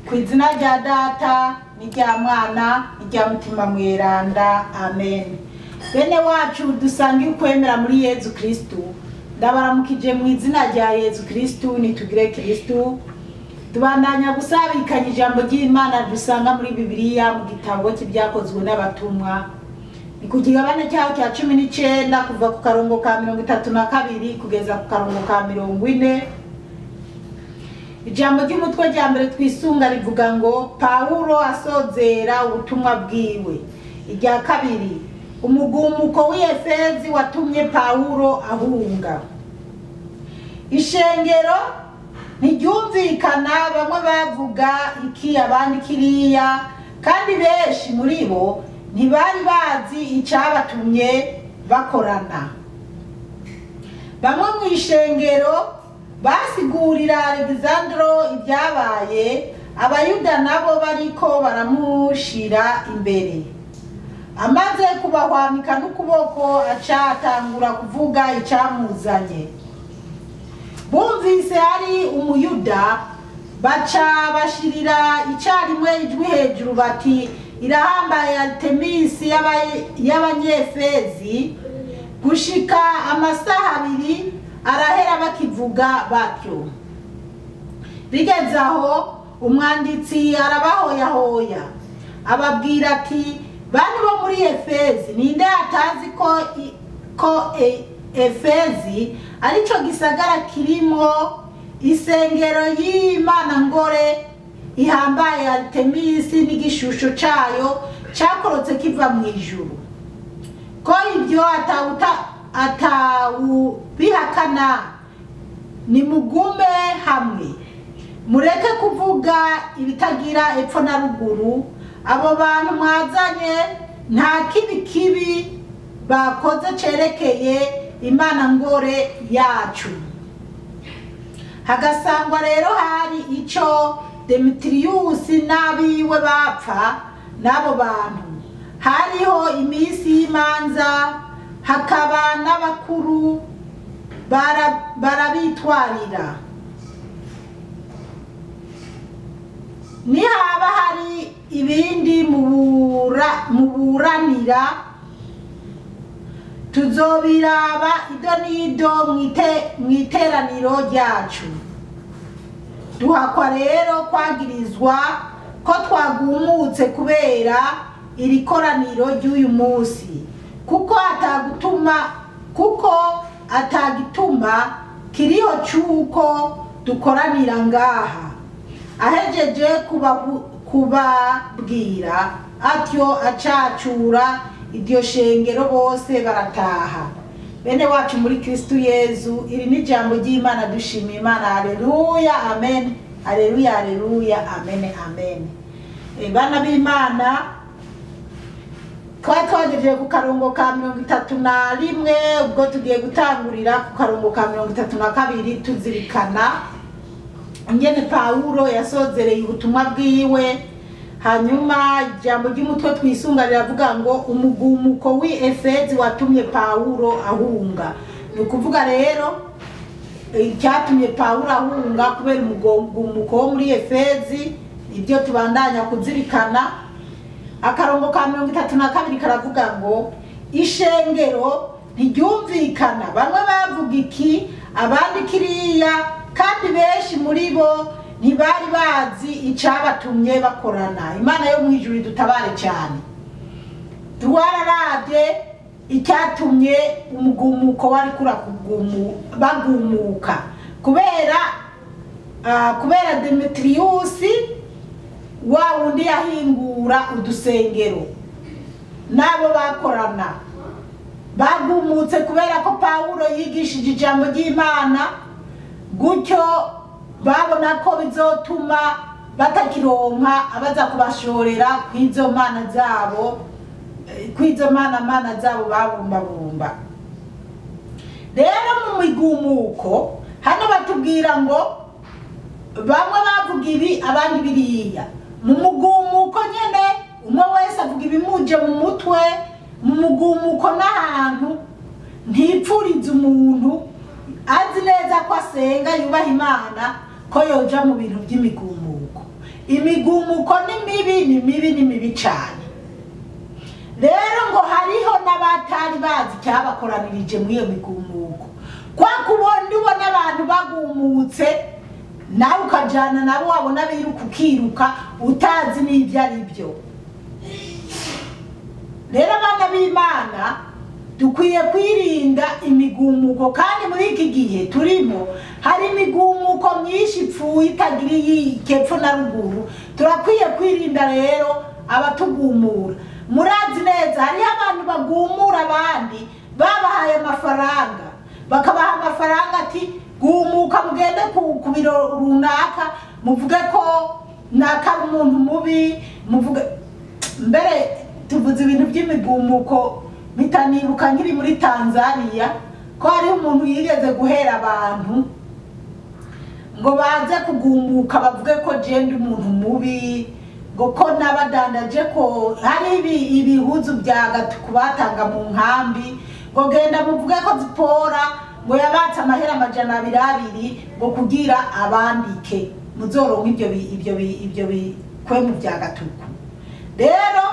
Ku izina rya Data n'irya Mwana n'irya Mutima Mweranda, amen. Bene wacu dusangiye ukwemera muri Yezu Kristu, ndabaramukije mu izina rya Yezu Kristu, nitugire Kristu. Tubandanya gusabikanya ijambo ry'Imana dusanga muri Bibiliya mu gitabo cy'ibyakozwe n'abatumwa, ni ku kigabane cyaho cya 19 kuva ku karongo ka 32 kugeza ku karongo ka 40. Ijambo ry'umutwe rya mbere twisunga rivuga ngo Pawulo asozera ubutumwa bwiwe. Irya kabiri, umugumuko w'Efezi watumye Pawulo ahunga. Ishengero ntiryumvikana, bamwe bavuga iki abandi kiriya, kandi benshi muri bo ntibari bazi icyabatumye bakorana. Bamwe mu ishengero basigurira Alexandro ibyabaye, Abayuda nabo bariko baramushira imbere. Amaze kubahwamika n'ukuboko acatangura kuvuga icamuzanye. Bumvise ari Umuyuda, baca bashirira icarimwe ijwi hejuru bati irahambaye Artemisi y'Abanyefezi. Gushika amasaha abiri arahera bakivuga batyo. Bigeze aho umwanditsi arabahoyahoya ababwira ati bantu bo muri Efezi, ninde atazi ko Efezi arico gisagara kirimwo isengero y'Imana ngore ihambaye Artemisi n'igishusho cayo cakorotse kiva mu ijuru, ko ibyo atawubihakana? Nimugume hamwe, mureke kuvuga ibitagira epfo na ruguru. Abo bantu mwazanye nta kibi kibi bakoze cerekeye Imana ngore yacu. Hagasangwa rero hari ico Demetrius n'abiwe bapfa n'abo bantu. Hariho iminsi y'imanza, hakaba n'abakuru barabitwarira. Nihaba hari ibindi muburanira, tuzobiraba ido n'ido mw'iteraniro ryacu. Duhakwa rero kwagirizwa ko twagumutse kubera iri koraniro ry'uyu munsi, kuko atagituma kiriho c'uko dukoranira ngaha. Ahejeje kubabwira atyo acacura iryo shengero bose barataha. Bene wacu muri Kristu Yezu, iri ni ijambo ry'Imana, dushimiye Imana. Haleluya, amen. Haleluya, haleluya, amen, amen. Bana b'Imana, twari twagejeje ku karongo ka 31, ubwo tugiye gutangurira ku karongo ka 32 tuzirikana ingene Pawulo yasozereye ubutumwa bwiwe. Hanyuma ijambo ry'umutwe twisunga riravuga ngo umugumuko w'Efezi watumye Pawulo ahunga. Ni ukuvuga rero icyatumye Pawulo ahunga kubera umugumuko wo muri Efezi, ibyo tubandanya kuzirikana. Akarongo ka 32 karavuga ngo ishengero ntiryumvikana, bamwe bavuga iki abandi kiriya, kandi benshi muri bo ntibari bazi icabatumye bakorana. Imana yo mwijuru idutabare cyane. Twararavye icyatumye umugumuko wari bagumuka kubera Demetrius wa wundi yahingura udusengero nabo bakorana bagumutse kubera ko Pawulo yigishije ijambo ry'Imana, gutyo babona ko bizotuma batakironka abaza kubashorera kwizo mana zabo, kwizo mana zabo babumbabumba. Rero mu migumuko hano batubwira ngo bamwe bavuga ibi abandi biriya. Mu mugumuko nyene umwe wese avuga ibimuje mu mutwe. Mu mugumuko n'ahantu ntipfuriza umuntu azi neza ko asenga yubaha Imana ko yoja mu bintu by'imigumuko. Imigumuko ni mibi, ni mibi, ni mibi cyane. Rero ngo hariho n'abatari bazi icyabakoranirije muri iyo migumuko. Kwa kubona ubona abantu bagumutse, nawe ukajyana nabo, wabona biruka ukiruka utazi n'ibyo ari byo. Rero abana b'Imana dukwiye kwirinda imigumuko, kandi muri iki gihe turimo hari imigumuko myinshi ipfuye itagira epfo na ruguru. Turakwiye kwirinda rero abatugumura. Murazi neza hariho abantu bagumura abandi babahaye amafaranga, bakabaha amafaranga ati gumuka mugende ku biro runaka muvuge ko naka umuntu mubi, muvuge. Mbere tuvuze ibintu by'imigumuko bitanibuka nkiri muri Tanzania ko hariho umuntu yigeze guhera abantu ngo baze kugumuka bavuge ko je ndi umuntu mubi, ngo ko nabadandaje ko hari ibihuzu bya gatuku batanga mu nkambi, ngo genda muvuge ko Zipora ngo yabatse amahera 200 ngo kugira abandike muzoronka ibyo bikwemu bya gatuku. Rero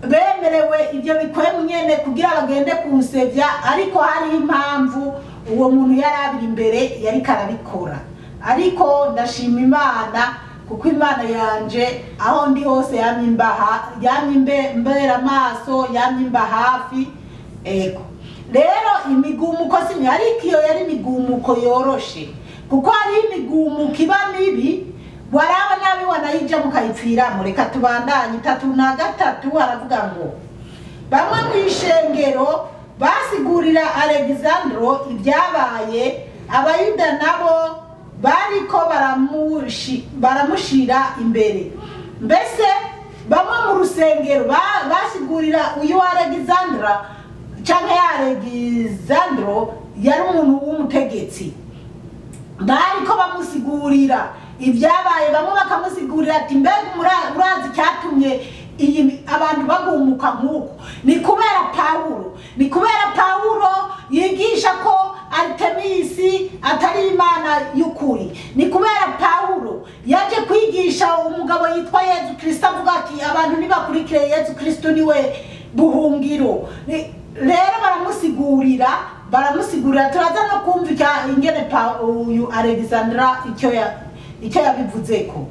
bemerewe ibyo bikwemu nyene kugira bagende kunsevya, ariko hari impamvu uwo muntu yarabira imbere yari karabikora. Ariko ndashima Imana kuko Imana yanje aho ndi hose yamye mbera amaso, yamye imba hafi. Ego rero imigumuko si ariko iyo yari imigumuko yoroshe, kuko hari imigumuko iba mibi waraba nabi wanayija mukayipfiramo. Reka tubandanye. 33 haravuga ngo bamwe mu ishengero basigurira Alexandro ibyabaye, Abayuda nabo bariko baramushira imbere. Mbese bamwe mu rusengero basigurira uyu Alexandra canke Alexandro yari umuntu w'umutegetsi, bariko bamusigurira ibyabaye. Bamwe bakamusigurira ati mbega urazi cyatumye abantu bagumuka nk'uko? Ni kubera Pawulo, ni kubera Pawulo yigisha ko Artemisi atari Imana y'ukuri, ni kubera Pawulo yaje kwigisha umugabo yitwa Yezu Kristo avuga ati abantu nibakurikire Yezu Kristo niwe buhungiro. Rero baramusigurira. Turaza no kumva ingene uyu Alexandra icyo yabivuzeko.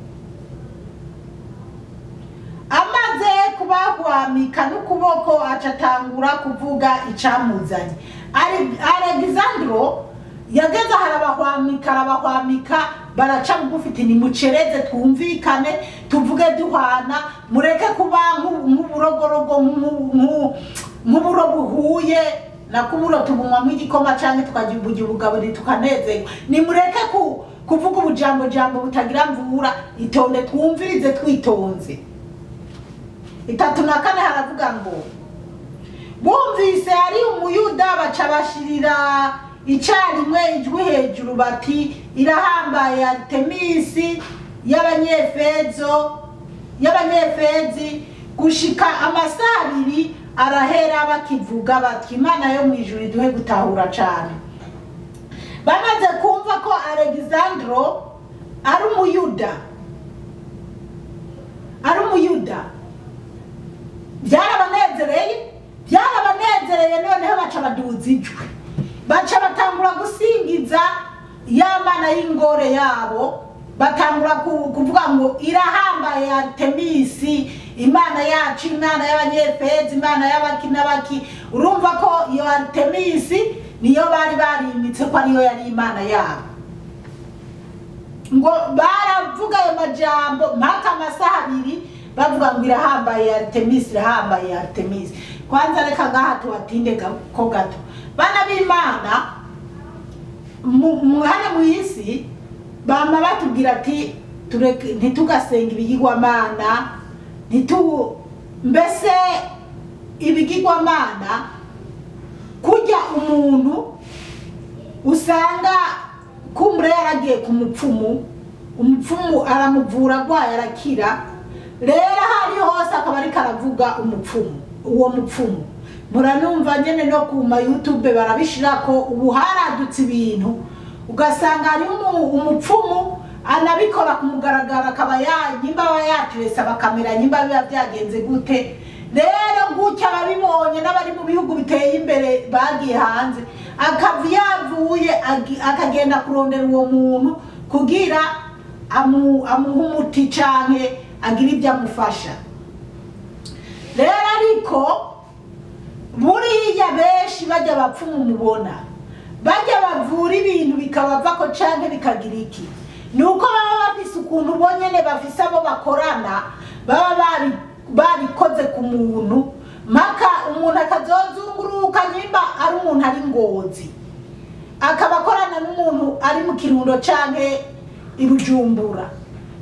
Amaze kubahwamika n'ukuboko acatangura kuvuga icamuzanye. Alexandro yageze arabahwamika, baraca bugufi ni mucereze twumvikane tuvuge duhana, mureke kuba nk'uburogorogo nk'uburo buhuye na kuburo tubunywamo igikoma canke tukagira ubugaburi tukanezerwa. Nimureke kuvuga ubujambo jambo butagira mvura, itonde twumvirize twitonze. 34 haravuga ngo bumvise ari umuyuda baca bashirira icarimwe ijwi hejuru bati irahambaye Artemisi y'Abanyefezi. Gushika amasaha abiri arahera bakivuga bati Imana yo mu ijuru iduhe gutahura cane. Bamaze kumva ko Alexandro ari umuyuda, byarabanezereye. Noneho baca baduza ijwi, baca batangura gusingiza ya mana y'ingore yabo, batangura kuvuga ngo irahambaye Artemisi, Imana yacu, Imana y'Abanyefezi, Imana y'abaki n'abaki. Urumva ko iyo Artemisi niyo bari barimitse ko ariyo yari Imana yabo. Ngo baravuga ayo majambo mpaka amasaha abiri bavuga ngo irahambaye Artemisi, irahambaye Artemisi. Kwanza reka ngaha tuhatinde ko gato. Bana b'Imana hano mu isi bama batubwira ati ntitugasenga ibigirwamana, mbese ibigirwamana kujya umuntu usanga kumbure yaragiye ku mupfumu, umupfumu aramuvura agwaye arakira. Rero hari hose akaba ariko aravuga umupfumu, uwo mupfumu muranumva nyene no ku ma YouTube barabishirako. Ubu haradutse ibintu ugasanga hari umupfumu Anabikora ku mugaragaro, akaba nyimba aba yaturesa bakamera, nyimba biba byagenze gute. Rero gutya ababibonye n'abari mu bihugu biteye imbere bagiye hanze, akava yavuye akagenda kurondera uwo muntu kugira amuhe umuti canke agire ibyo amufasha. Rero ariko buriya benshi bajya bapfumu mubona, bajya bavura ibintu bikabavako canke bikagira iki, nuko baba bafise ukuntu bonyene bafise abo bakorana, baba babikoze ku muntu, maka umuntu akazozunguruka nyimba ari umuntu ari Ngozi, akaba akorana n'umuntu ari mu Kirundo canke i Bujumbura,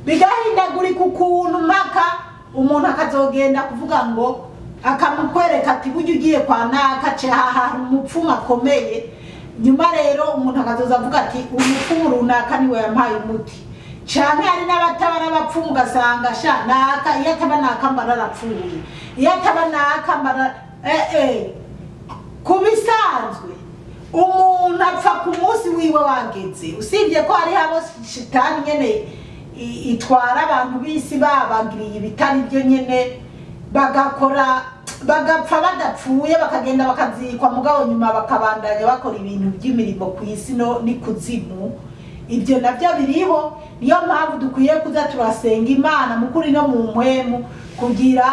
bigahindagurika ukuntu, maka umuntu akazogenda kuvuga ngo akamukwereka ati burya ugiye kwa naka hari umupfumu akomeye. Nyuma rero umuntu akazoza avuga ati umupfumu runaka niwe yampaye umuti, canke hari n'abatabara abapfumu ugasanga sha naka iyo ataba naka mba narapfuye, iyo ataba naka mba ku bisanzwe umuntu apfa ku munsi wiwe wageze. Usibye ko hariho abo shitani nyene itwara abantu b'isi babagiriye ibitari byo nyene, bagakora bagapfa badapfuye, bakagenda bakazikwa, mugabo nyuma bakabandanya bakora ibintu by'imirimo ku isi no n'ikuzimu. Ibyo nabyo biriho. Niyo mpamvu dukwiye kuza turasenga Imana mu kuri no mu mpwemu, kugira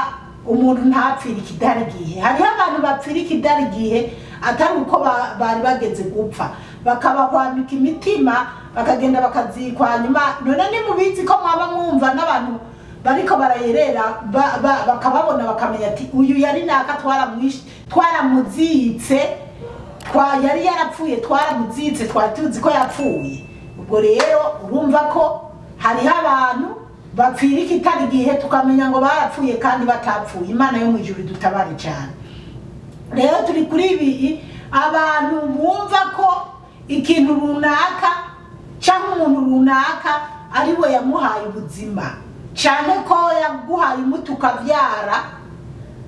umuntu ntapfire ikidari gihe. Hariho abantu bapfira ikidari gihe atari uko bari bageze gupfa, bakabahwamika imitima bakagenda bakazikwa nyuma. None nimubizi ko mwaba mwumva n'abantu bariko barayerera bakababona bakamenya ati uyu yari naka twaramuzitse, yari yarapfuye twaramuzitse, twari tuzi ko yapfuye. Ubwo rero urumva ko hariho abantu bapfira ikitari gihe, tukamenya ngo barapfuye kandi batapfuye. Imana yo mu ijuru idutabare cyane. Rero turi kuri ibi, abantu bumva ko ikintu runaka cyangwa umuntu runaka ari we yamuhaye ubuzima, cyane ko yaguhaye umuti ukavyara,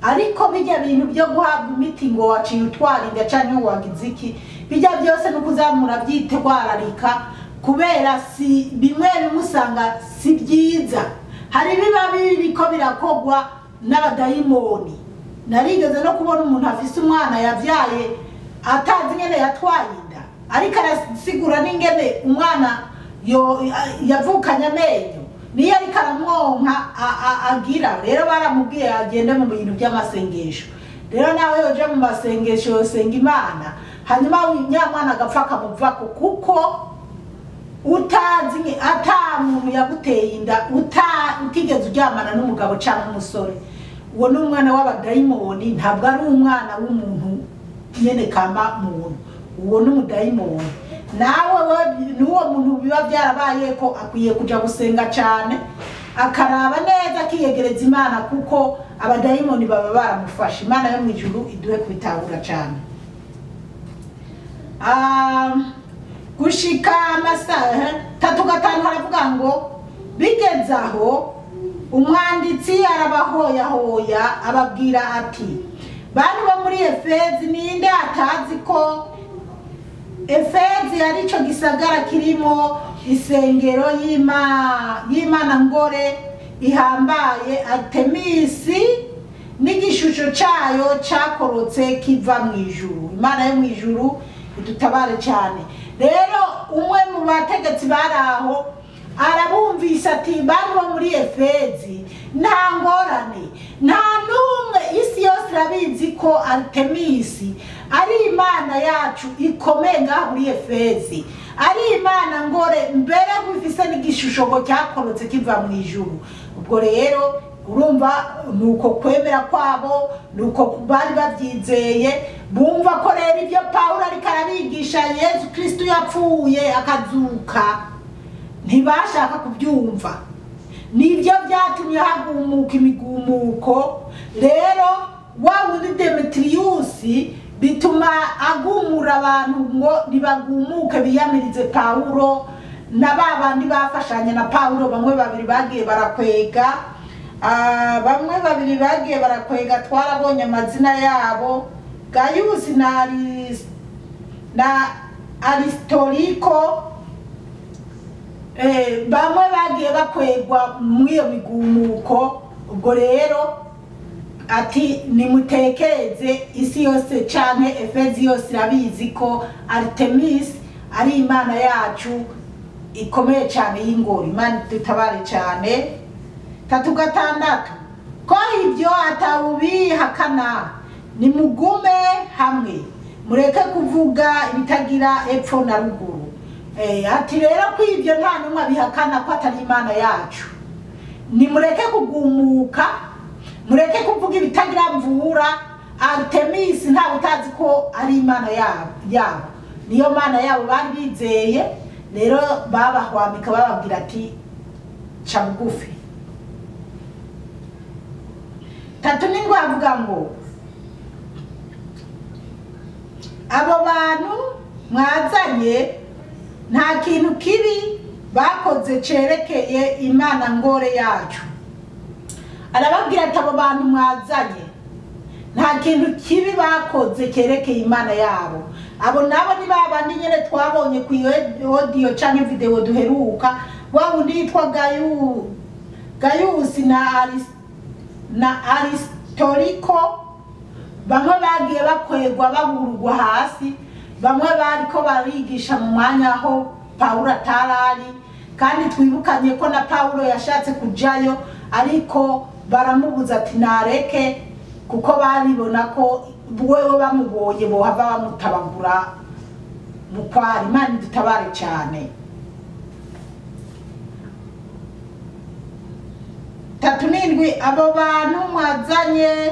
ariko bijya bintu byo guhabwa imiti ngo waciye utwara inda canke wagize iki, bijya byose no kuzamura byitwararika, kubera si bimwe bimusanga si byiza. Hari biba biriko birakogwa n'abadayimoni. Narigeze no kubona umuntu afise umwana yavyaye atazi ingene yatwaye inda, ariko arasigura n'ingene umwana yavukanye amenyo, niyo ariko aramwonka agira. Rero baramubwiye agende mu bintu by'amasengesho. Rero nawe yoja mu masengesho yosenga Imana, hanyuma nyamwana agapfa akamuvako, kuko utazi ata muntu yaguteye inda, utigeze uryamana n'umugabo cyangwa umusore, uwo ni umwana w'abadayimoni, ntabwo ari umwana w'umuntu nyene kama muntu, uwo ni umudayimoni. Nawe n'uwo muntu biba byarabaye ko akwiye kuja gusenga cyane, akaraba neza akiyegereza Imana, kuko abadayimoni baba baramufashe. Imana yo mu ijuru iduhe kubitahura cyane. Gushika amasaha 3:5 haravuga ngo bigeze aho umwanditsi arabahoyahoya ababwira ati bantu bo muri Efezi, ninde atazi ko Efezi ari cyo gisagara kirimo isengero y'Imana ngore ihambaye Artemisi, n'igishusho cyayo cyakorotse kiva mu ijuru. Imana yo mu ijuru idutabare cyane. Rero umwe mu bategetsi baraho arabumvise ati bantu bo muri Efezi, nta ngorane, nta n'umwe, isi yose irabizi ko Artemisi ari Imana yacu ikomeye ngaha muri Efezi, ari Imana ngore mbere gufise n'igishusho cyakorotse kiva mu ijuru. Ubwo rero urumva nuko kwemera kwabo, nuko bari babyizeye, bumva ko rero ibyo Pawulo ariko arabigisha Yesu Kristo yapfuye akazuka, ntibashaka kubyumva. Nibyo byatumye hagumuka imigumuko. Rero wa wundi Demetriusi bituma agumura abantu ngo ntibagumuke biyamirize Pawulo na babandi bafashanya na Pawulo. Bamwe babiri bagiye barakwega, bamwe babiri bagiye barakwega, twarabonye amazina yabo, Gayusi na Aristoriko. Bamwe bagiye bakwegwa muri iyo migumuko. Ubwo rero ati nimutekereze, isi yose canke Efezi yose irabizi ko Artemis ari imana yacu ikomeye cyane y'ingoro. Imana dutabare cyane. 36 ko ibyo atawubihakana, nimugume hamwe mureke kuvuga ibitagira epfo na ruguru. Ati rero ko ibyo nta n'umwe abihakana ko atari imana yacu, nimureke kugumuka, mureke kuvuga ibitagira mvura. Artemis ntawe utazi ko ari imana yabo, niyo mana yabo bari bizeye. Rero babahwamika bababwira ati ca bugufi. 37 avuga ngo abo bantu mwazanye nta kintu kibi bakoze cerekeye imana ngore yacu. Arababwira ati abo bantu mwazanye nta kintu kibi bakoze cyerekeye imana yabo. Abo nabo ni babandi nyene twabonye ku audio canke video duheruka, wa wundi yitwa Gayusi na Aristoriko. Bamwe bagiye bakwegwa baburugwa hasi, bamwe bariko barigisha mu mwanya aho Paulo atarari. Kandi twibukanye ko na Paulo yashatse kujayo ariko baramubuza ati nareke, kuko baribona ko wewe bamubonye bohava bamutabagura mukwari. Imana dutabare cyane. 37 abo bantu mwazanye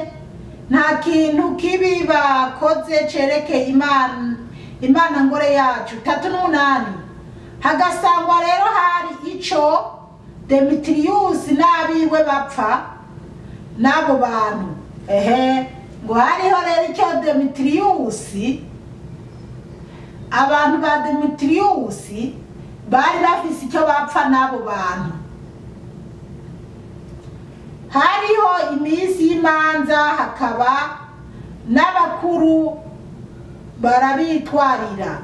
nta kintu kibi bakoze cerekeye imana ngore yacu. 38 hagasangwa rero hari ico Demetrius n'abiwe bapfa n'abo bantu. Ngo hariho rero icyo Demetrius, abantu ba Demetrius bari bafise icyo bapfa n'abo bantu. Hariho iminsi y'imanza, hakaba n'abakuru barabitwarira.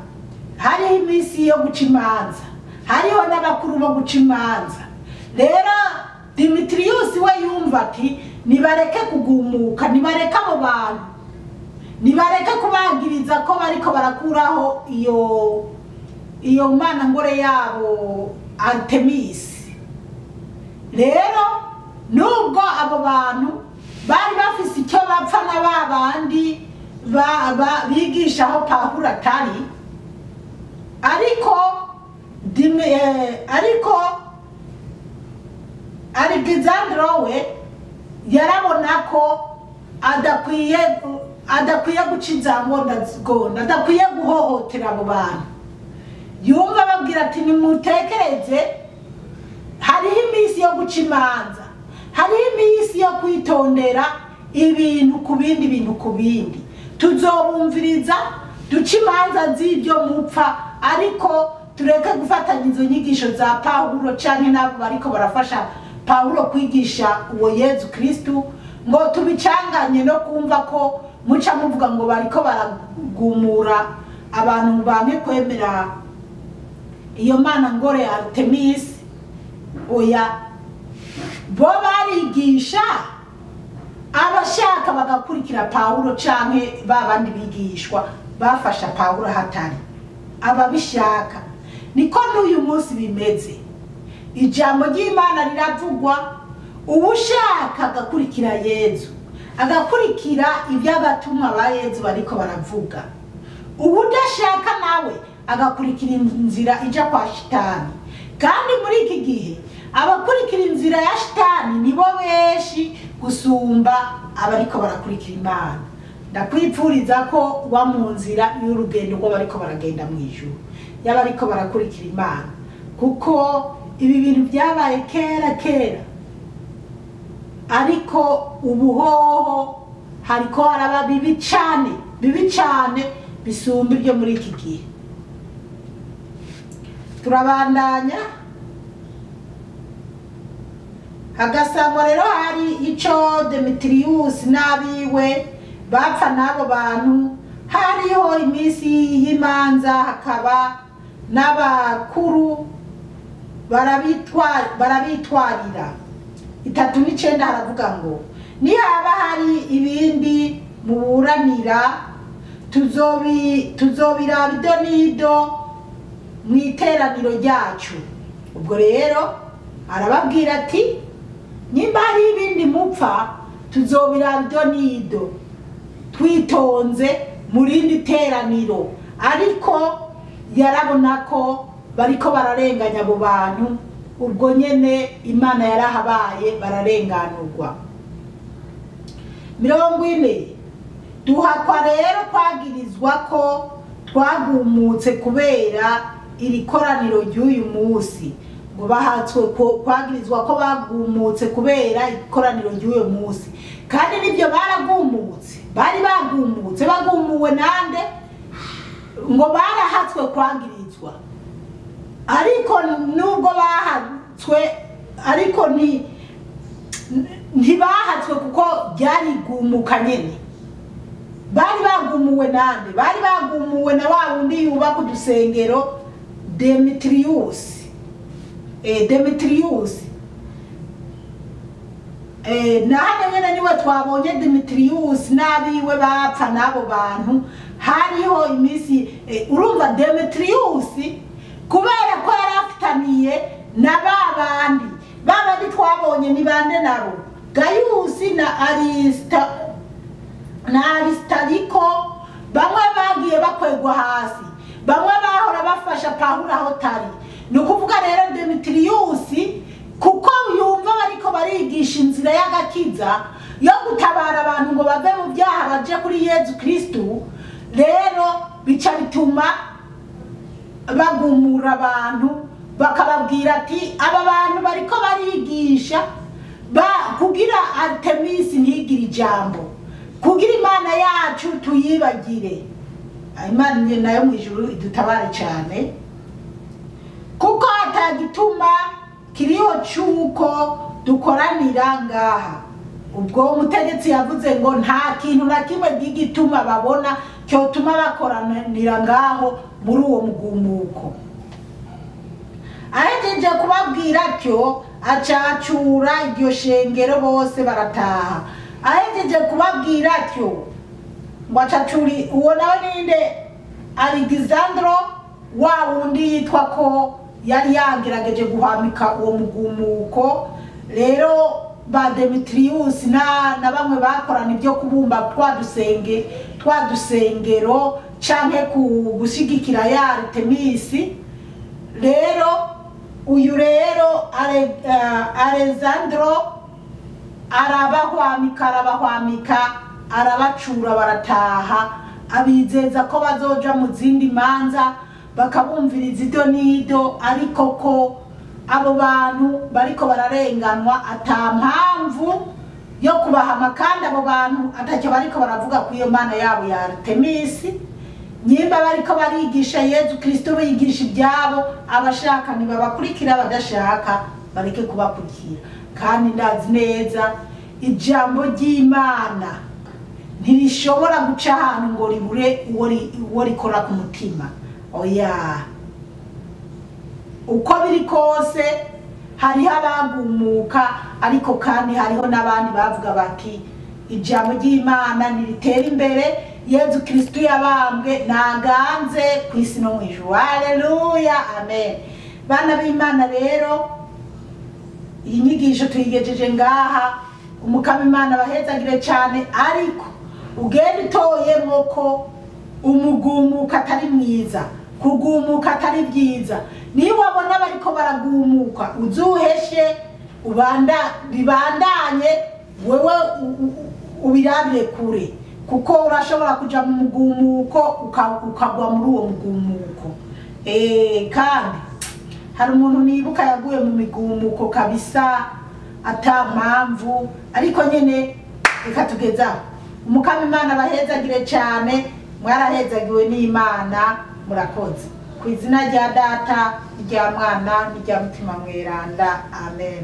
Hariho iminsi yo guca imanza, hariho n'abakuru bo guca imanza. Rero Demetrius we yumva ati nibareke kugumuka, nibareke abo bantu, nibareke kubagiriza ko bariko barakuraho iyo mana ngore yabo Artemis. Rero nubwo abo bantu bari bafise icyo bapfa na babandi bigisha aho Pawulo atari, ariko Alexandro we yarabona ko adakwiye guca inzangondazgonda, adakwiye guhohotera abo bantu. Yumva ababwira ati nimutekereze, hariho iminsi yo guca imanza, hariho iminsi yo kwitondera ibintu ku bindi, bintu ku bindi. Tuzobumviriza duce imanza z'ibyo mupfa, ariko tureke gufatanya izo nyigisho za Pawulo canke n'abo bariko barafasha Pawulo kwigisha uwo Yezu Kristu, ngo tubicanganye no kumva ko muca muvuga ngo bariko baragumura abantu banke kwemera iyo mana ngore Artemis. Oya, bo barigisha abashaka bagakurikira Pawulo canke babandi bigishwa bafasha Pawulo hatari ababishaka. Niko n'uyu munsi bimeze. Ijambo ry'Imana riravugwa, uwushaka agakurikira Yezu, agakurikira iby'abatumwa ba Yezu bariko baravuga. Uwudashaka nawe agakurikira inzira ija kwa shitani. Kandi muri iki gihe abakurikira inzira ya shitani nibo benshi gusumba abariko barakurikira Imana. Ndakwipfuriza ko uba mu nzira y'urugendo rw'abariko baragenda mu ijuru, y'abariko barakurikira Imana, kuko ibi bintu byabaye kera kera, ariko ubuhoho hariko haraba bibi cane, bibi cane bisumba ibyo muri iki gihe. Turabandanya. Hagasangwa rero hari ico Demetrius n'abiwe bapfa n'abo bantu. Hariho iminsi y'imanza, hakaba n'abakuru Barabitwarira. 39 haravuga ngo nihaba hari ibindi muburanira tuzobiraba ido n'ido mu iteraniro ryacu. Ubwo rero arababwira ati nimba hari ibindi mupfa tuzobiraba ido n'ido twitonze mu rindi teraniro. Ariko yarabona ko bariko bararenganya abo bantu, ubwo nyene Imana yarahabaye bararenganurwa. 40 duhakwa rero kwagirizwa ko twagumutse kubera iri koraniro ry'uyu munsi. Ngo bahatswe kwagirizwa ko bagumutse kubera ikoraniro ry'uyu munsi, kandi nibyo baragumutse, bari bagumutse, bagumuwe nande? Ngo barahatswe kwagirizwa, ariko nubwo bahatswe, ariko ntibahatswe kuko byarigumuka nyene. Bari bagumuwe nande? Bari bagumuwe na wa wundi yubaka udusengero Demetrius. Demetrius na hano nyene niwe twabonye Demetrius n'abiwe bapfa n'abo bantu. Hariho iminsi urumva Demetrius kubera ko yari afitaniye na babandi babandi twabonye ni bande nabo, Gayusi na Aristariko. Bamwe bagiye bakwegwa hasi, bamwe bahora bafasha Pawulo aho tari. Ni ukuvuga rero Demetrius kuko yumva bariko barigisha inzira y'agakiza yo gutabara abantu ngo bave mu byaha baje kuri Yezu Kristu, rero bica bituma bagumura abantu bakababwira ati aba bantu bariko barigisha kugira Artemisi ntigire ijambo, kugira Imana yacu tuyibagire. Imana nayo mu ijuru idutabare cyane, kuko atagituma kiriho cyuko dukoranira ngaha. Ubwo umutegetsi yavuze ngo nta kintu na kimwe gituma babona cyotuma bakoranira ngaho muri uwo mugumuko. Ahejeje kubabwira atyo acacura iryo shengero bose barataha. Ahejeje kubabwira atyo ngo acacuri uwo nawe ninde? Alexandro wa wundi yitwa ko yari yagerageje guhamika uwo mugumuko. Rero ba Demetrius na bamwe bakorana ibyo kubumba twa dusengero canke gushigikira ya Artemisi. Rero uyu rero Alexandro arabahwamika arabacura barataha, abizeza ko bazoja mu zindi manza bakabumviriza ido n'ido, ariko ko abo bantu bariko bararenganwa ata mpamvu yo kubahama, kandi abo bantu atacyo bariko baravuga ku iyo mana yabo ya Artemisi. Nyimba bariko barigisha Yezu Kristo bigisha ibyabo, abashaka ntibabakurikira, abadashaka bareke kubakurikira. Kandi ndazi neza ijambo ry'Imana ntirishobora guca ahantu ngo ribure uwo rikora ku mutima. Oya, uko biri kose hariho abagumuka, ariko kandi hariho n'abandi bavuga bati ijambo ry'Imana ntiritera imbere, Yezu Kristo yabambwe ntaganze ku isi no mu ijuru. Haleluya, amen. Bana b'Imana rero iyi nyigisho tuyigejeje ngaha. Umukama Imana abahezagire cyane, ariko ugenda utoyemwo ko umugumuka atari mwiza, kugumuka atari byiza. Niba wabona bariko baragumuka uzuheshe bibandanye wewe ubirabire kure, kuko urashobora kuja mu mugumuko ukagwa muri uwo mugumuko. Kandi hari umuntu nibuka yaguye mu migumuko kabisa ata mpamvu, ariko nyene reka tugezaho. Umukama Imana abahezagire cyane, mwarahezagiwe n'Imana, murakoze. Ku izina rya Data, n'irya Mwana, n'irya Mutima Mweranda, amen.